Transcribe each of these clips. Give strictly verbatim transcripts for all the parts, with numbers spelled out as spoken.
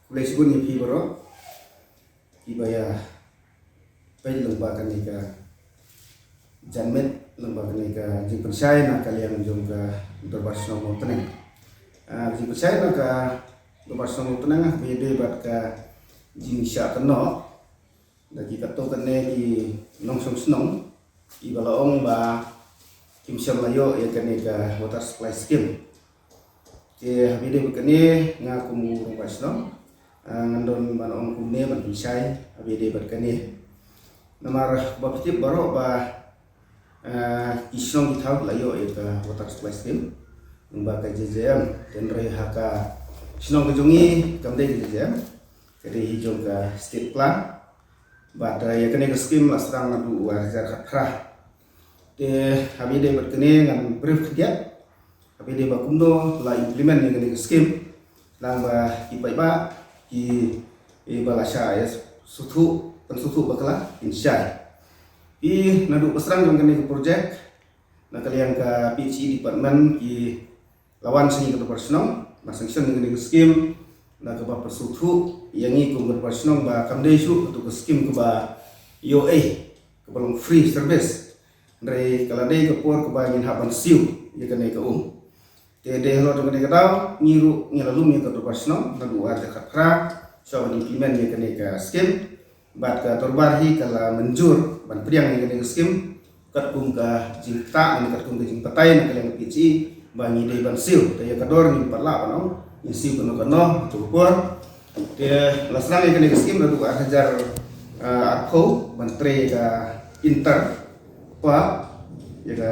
Khublei shibun ïa phi baroh kiba ïa peit lyngba kane ka janmiet, lyngba kane ka jingpynshai na ka liang jong ka Dorbar Shnong Mawtneng. Ah, jingpynshai na ka Dorbar Shnong Mawtneng ha kaba ïadei bad ka jingshah kynnoh da ki katto katne ki nongshong shnong kiba la ong ba kim shym la ïoh ïa kane ka water supply scheme. Te ha kaba ïadei bad kane, nga kum u rangbah shnong, ah, ngan don ban ong kumne, ban pynshai ha kaba ïadei bad kane. Namar ba phi tip baroh ba, ah, ki shnong ki thaw ki la ïoh ïa ka water supply scheme lyngba ka J J M. Hynrei ha ka shnong ka jong ngi kam dei ka J J M, ka dei hi jong ka state plant. Bad, eh, ïa kane ka scheme la sdang naduh u ar hajar khatphra. Te ha kaba ïadei bad kane ngan brief khyndiat ha kaba ïadei ba kumno la implement ïa kane ka scheme, khnang ba ki paidbah kiba la shah ïa sngewthuh, pynsngewthuh bakla, kin shai. Te naduh ba sdang jong kane ka project, na ka liang ka P H E department ki la wan sha ngi ka Dorbar Shnong ban sanction ïa kane ka scheme, da kaba pynsngewthuh ïa ngi kum ka Dorbar Shnong ba kam dei shuh katu ka scheme kaba ïoh-ei, kaba long free service. Hynrei ka la dei ka por kaba ngin hap ban siew ïa kane ka um. Te dei halor jong kane ka daw, ngi ruh ngi la lum ïa ka Dorbar Shnong naduh u ar hajar khatphra shuwa ban implement ïa kane ka scheme. Bad ka Dorbar hi ka la mynjur ban pdiang ïa kane ka scheme katkum ka jingktah ne katkum ka jingbatai na ka liang ka P H E ba ngi dei ban siew. Te ïa ka dor ngim pat lah ban ong ngin siew kano kano ha katu ka por. Te la sdang ïa kane ka scheme naduh ar hajar, ah, arphew ban trei ka inter pump, ïa ka,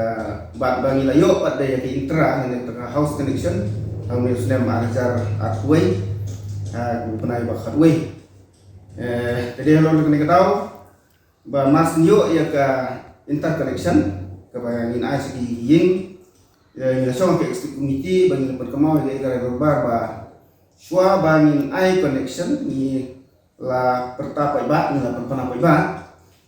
bad ba ngi la ïoh pat da ïa ka intra, ïa ka house connection ha une u snem ar hajar arphew wei, ha u bnai ba khatwei. Eh, te dei halor kane ka daw ba mar shu ïoh ïa ka interconnection kaba ngin ai sha ki ïing, eh, ngi la shong ka executive committee ba ngi la pynkynmaw ïa ka rai dorbar ba shuwa ba ngin ai connection ngi la pyrta paidbah, ngi la pynpaw paidbah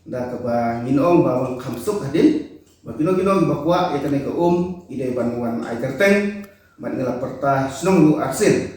da kaba ngin ong ba wan kham suk hadien ba kino kino kiba kwah ïa kane ka um ki dei ban wan ai kyrteng, bad ngi la pyrta shnong ruh arsien.